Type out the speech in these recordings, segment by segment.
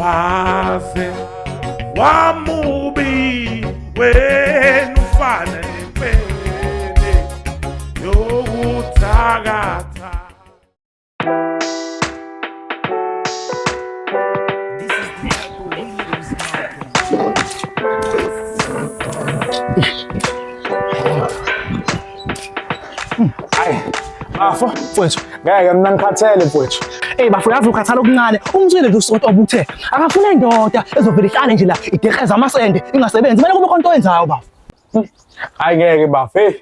Waze wamubi wena ufana nempene yokuthakatha. Hayi, bafo, mfowethu, ngeke mina ngikhathele mfowethu. Ey bafo yazi ukhathala okuncane umzwile nje usonto obuthe akafuna indoda ezovele ihlale nje la ideheza amasende ingasebenzi kumele kube khona into oyenzayo bafo. Hayi ngeke bafo, hey.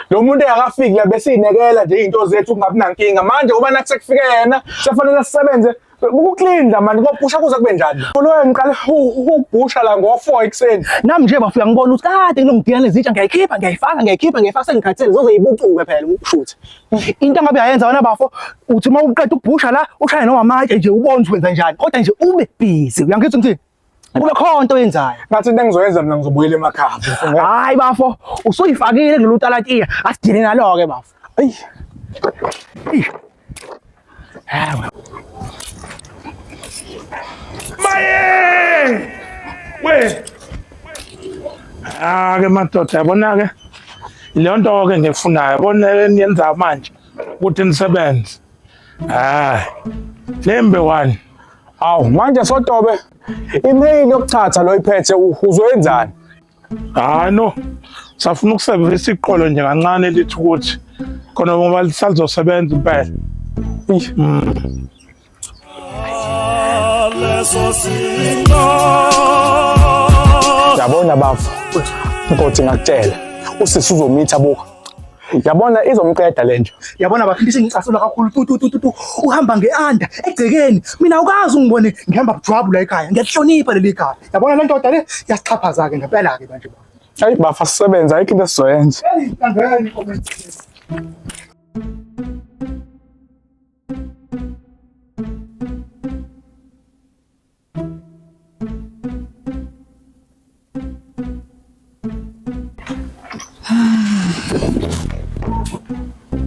Lo muntu engakafiki la besiyinekela nje izinto zethu kungabi nankinga. Manje ngoba nathi sekufike yena, sefanele sisebenze ukuclean la manje kobhusha kuze kube njani. Lo ngiqale ukubhusha la ngo-4 ekuseni. Nami nje bafo uyangibona ukuthi kade ngilongidila nezitsha ngiyayikhipha ngiyayifaka ngiyayikhipha ngiyayifaka sengikhathele zoze ibucuke phela ukushuthi. Into engabe uyayenza wena bafo uthi uma uqeda ukubhusha la ushaye noma amatshe nje ubone ukuthi wenza njani kodwa nje ube busy uyangizwa ngithini? Kube khona into oyenzayo. Ngathi into engizoyenza mina ngizobuyela emakhaya. Hayi bafo, usuyifakile kulolu talatiya, asidile nalo-ke bafo. Ayi. Hawu. Maye! We! Ah ke madoda yabona ke leyo nto ke ngifunayo yabona le niyenza manje ukuthi nisebenze. Ah. Lembe one. Awu manje sotobe email yokuchatha lo iphethe uzoyenzani? Hayi no. Safuna ukusebenzisa iqolo nje kancane lithi ukuthi khona ngoba lisalizosebenza impela. Yabona bafo. Nkothi ngakutshela. Usisi uzomitha buka. Yabona izomqeda le nto. Yabona bafo into isingicasula kakhulu tu tu tu tu tu uhamba ngeanda egcekeni mina awukazi ungibone ngihamba bujwabu la ekhaya ngiyahlonipha leli khaya yabona le ndoda le yasixhaphaza ke ngempela ke manje Hayi bafo sisebenza ayikho into esizoyenza. Hey, tangeni comment.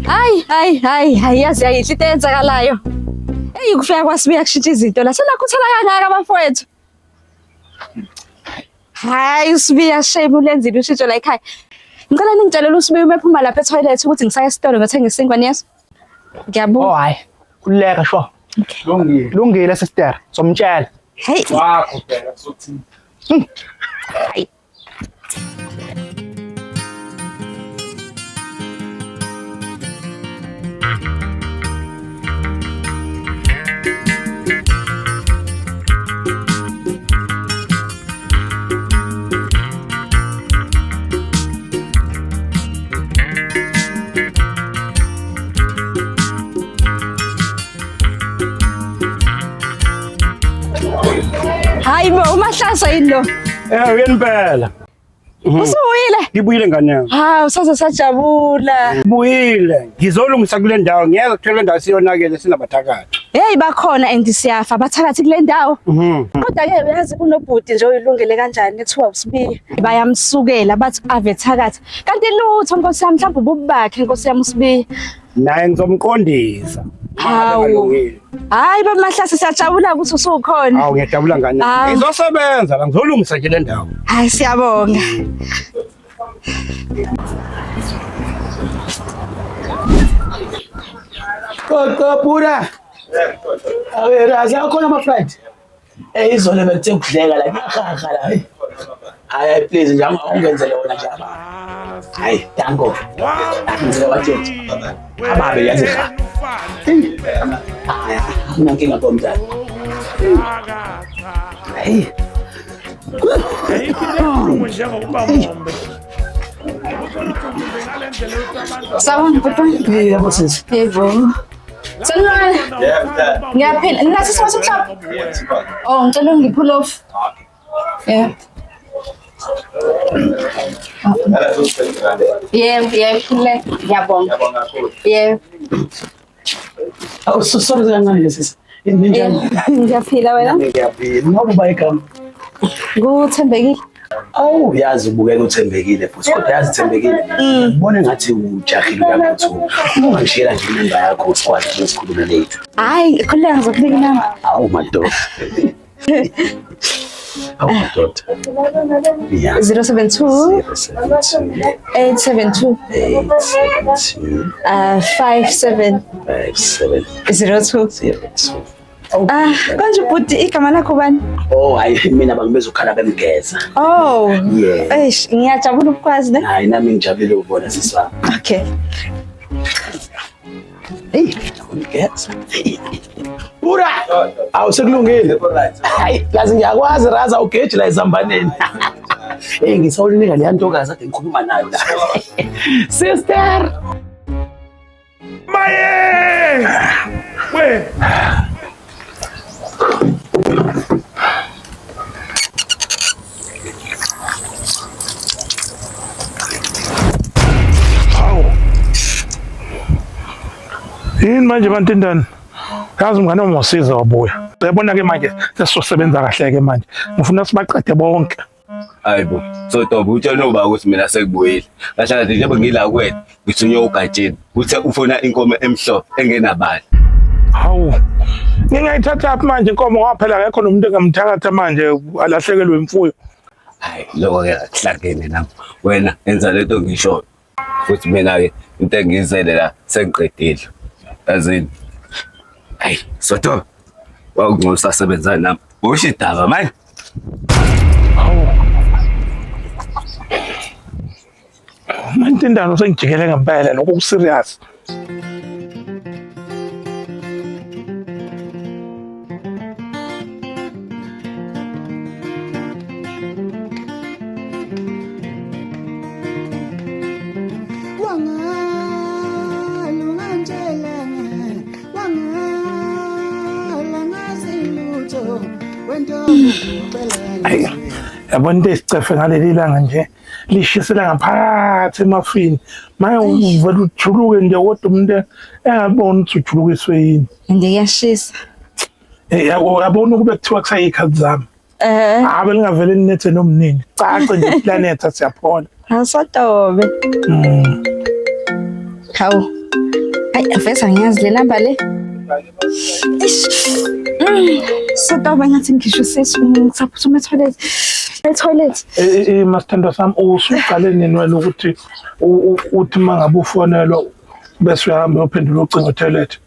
Hayi hayi hayi hayi yazi yayinhle into eyenzakalayo. Eyi kufika kwasibuya kushintsha izinto la senakhuthala kangaka bafowethu. Hayi uSibiya shame ulenzile ushintsho la ekhaya. Ngicela ningitshelele uSibiya uma ephuma lapha etoilet ukuthi ngisaya esitolo ngiyothenga isinkwa niyezwa? Ngiyabonga. Oh hayi. Khululeka sho. Lungile. Lungile sister. Somtshela. Hey. Wakho phela sothini. Hayi. Hayi bo, uMahlasa yini lo? Eh uyena impela. Usubuyile? Ngibuyile ngane yami. Hawu, saze sajabula. Ngibuyile. Ngizolungisa kule ndawo. Ngeke kuthiwe le ndawo siyonakele sinabathakathi. Hey bakhona and siyafa bathakathi kule ndawo. Mhm. Kodwa ke uyazi kunobhuti nje oyilungele kanjani ethiwa uSibiya. Bayamsukela bathi ave thakatha. Kanti lutho nkosi yami mhlawumbe ububi bakhe nkosi yami uSibiya. Naye ngizomqondisa. Hawu. Alungile. Hayi baba Mahlase siyajabula ukuthi usukhona. Hawu ngiyajabula ngane. Hawu. Ngizosebenza la ngizolungisa nje le ndawo. Hayi siyabonga. Qoqo pura. Awe raza akhona ama flight. Eh izolo bekuthe kudleka la ngiyahaha la. Hayi hayi please nje awungenzele wona nje. Hayi danko. Ngizele wajeje. Ababe yazi ha. Hayi akunankinga komdala. Hey. Ayikho into ebuhlungu njengokuba mombe. Sawubona bhuti. Yebo sisi. Yebo. Sanibona. Ngiyaphila. Ninaso isimo somhlaba? Oh, ngicela ungipull off. Yeah. Yebo, yebo, khululeka. Ngiyabonga. Yebo. Awu so sorry kancane nje sisi. Ninjani? Ngiyaphila wena? Ngiyaphila. Ngoba uba igama. Nguthembekile. Awu yazi ubukeka uthembekile futhi kodwa yazi thembekile. Ngibona ngathi ujahile uyaphuthuma. Ungangishiyela nje inamba yakho sikwazi ukuthi sikhulume later. Hayi, khululeka ngizokunika inamba. Awu madoda. Awu madoda. Yeah. 072 072 872 872 57 57 02. 02. Ah, konje bhuti igama lakho bani? Oh, hayi mina bangibiza ukhala bemgeza. Oh. Yeah. Eish, ngiyajabula ukukwazi ne. Hayi nami ngijabulile ukubona sisi wami. Okay. Hey, umgeza. Bura! Awu sekulungile. Hayi, lazi ngiyakwazi raza ugeji la ezambaneni. Hey, ngisawulinika leya ntokazi ade ngikhuluma nayo la. Sister! Maye! We! Hawu. Yini manje bantindane? Yazi mngane wami wasiza wabuya. Uyabona ke manje sesizosebenza kahle ke manje. Ngifuna sibaqede bonke. Hayi bo, Sotobe utshela ubaba ukuthi mina sekubuyile. Kahle kahle njengoba ngila kuwena, ngithunywe uGatsheni. Uthe ufuna inkomo emhlophe engenabala. Hawu. Ngingayithathaphi manje inkomo ngoba phela akekho nomuntu engamthakatha manje alahlekelwe imfuyo. Hayi, lokho ke akuhlangene nami. Wena enza lento ngishoyo. Futhi mina ke into engiyizele la sengiqedile. Yazini. Hayi, Sotobe. Wawungcono usasebenza nami. Usho idaba manje. Hawu. Mantindane usengijikele ngempela lokho kuserious. Ayi, yabona into esicefe ngaleli langa nje lishisela ngaphakathi emafini maye uvele ujuluke nje kodwa umuntu engaboni ukuthi ujulukiswe yini. Nje kuyashisa. Eh, yabona ukube kuthiwa kusayikhathi zami Eh, abe lingavele linethe nomnini cace nje iplanet siyaphola. Awusotobe. Hawu. Hayi, aveza ngiyazi le namba le. Ish. Sotobe ngathi ngisho sesi ngisaphuthuma etoilet. Etoilet. Eh, masithandwa sami usuqale nini wena ukuthi uthi uma ngabe ufonelwa bese uyahamba uyophendula ucingo etoilet?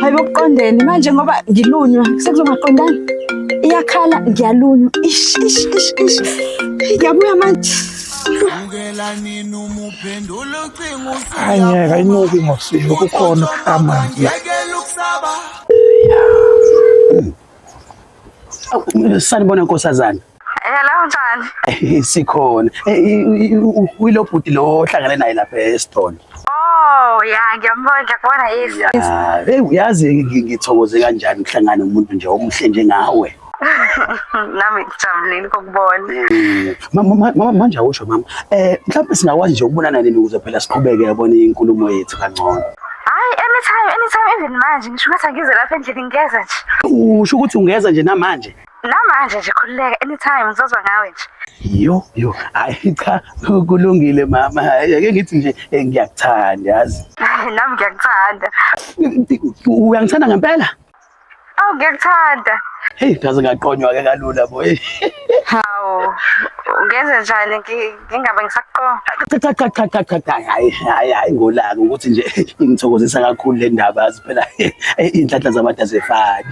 Hayi bokuqondene manje ngoba ngilunywa sekuzongaqondani. Iyakhala ngiyalunywa. Ish ish ish ish. Ngiyabuya manje. Hayi ngeke ayinuki ngosiyo kukhona amanzi la. Awu, Sanibona nkosazana. Hello njani? Sikhona. Uyilo bhuti lo ohlangane naye lapha esitolo. Oh ya ngiyambona ngiyakubona yes. Ah, hey uyazi ngithokoze kanjani ukuhlangana nomuntu nje omuhle njengawe. Nami ngijabulile ukukubona. Mama manje awusho mama. Mhlawumbe singakwazi nje ukubonana nini ukuze phela siqhubeke yabona inkulumo yethu kangcono. Hayi anytime anytime even manje ngisho ngathi angize lapha endlini ngiyeza nje. Usho ukuthi ungeza nje namanje? Namanje nje khululeka anytime ngizozwa ngawe nje. Yo yo, hayi cha kulungile mama. Ake ngithi nje ngiyakuthanda yazi. Nami ngiyakuthanda. Uyangithanda ngempela? Awu ngiyakuthanda. Hey, ngaze ngaqonywa ke kalula boy. Hawu ngenze njani ngingabe ngisakuqoma? Cha cha cha cha cha cha hayi hayi hayi ngolaka ukuthi nje ingithokozisa kakhulu le ndaba yazi phela inhlanhla zabantu azifani.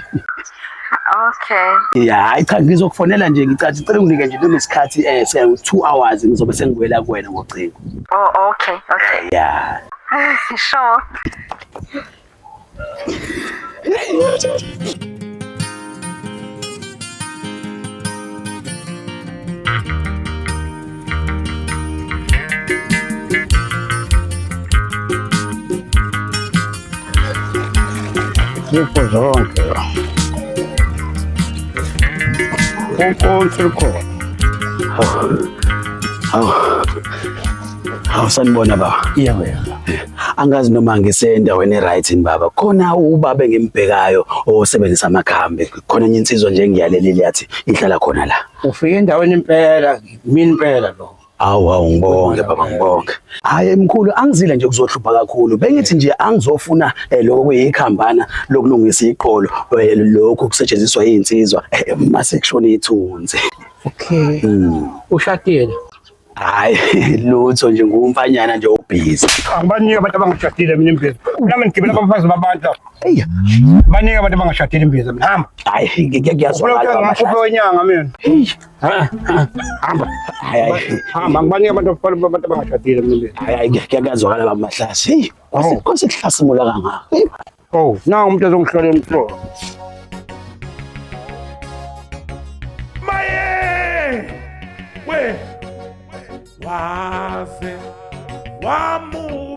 Okay. Ya hayi cha ngizokufonela nje ngicathi cela unginike nje noma isikhathi 2 hours ngizobe sengibuyela kuwena ngocingo. Oh okay okay. Ya. Sure. Zipho zonke la. Konke lukhona. Hawu. Hawu sanibona baba. Yebo yebo. Angazi noma ngisendaweni right yini baba. Khona ubaba engimbhekayo osebenzisa amakhambi. Khona enye insizwa nje engiyalelile yathi ihlala khona la. Ufike endaweni impela, mina impela lo. Awu awu ngibonge baba ngibonge. Hayi mkhulu angizile nje kuzohlupha kakhulu. Bengithi nje angizofuna lokho kuyikhambana lokulungisa iqolo lokho kusetshenziswa izinsizwa mase kushona ithunzi. Okay. Ushadile? Hayi lutho nje ngumfanyana nje obhizi. Angibaniki abantu abangashadile mina imbiza. Nami ngigibela abafazi babantu. Eyi Banike abantu abangashadile imbiza mina. Hamba. hayi Ufuna kuyazwakala ukuthenga baba umkhuphe Mahlase. wenyanga mina. Hey Ha, ha, Hamba. hayi hayi Hamba ngibanike abantu abantu abangashadile mina imbiza. hayi hayi kuyazwakala baba Mahlase. Hey Oh. kwase kuhlasimula kangaka. Hey. Oh, nangu umuntu ozongihlola emhlolo. Maye! We! Waze wamuhle.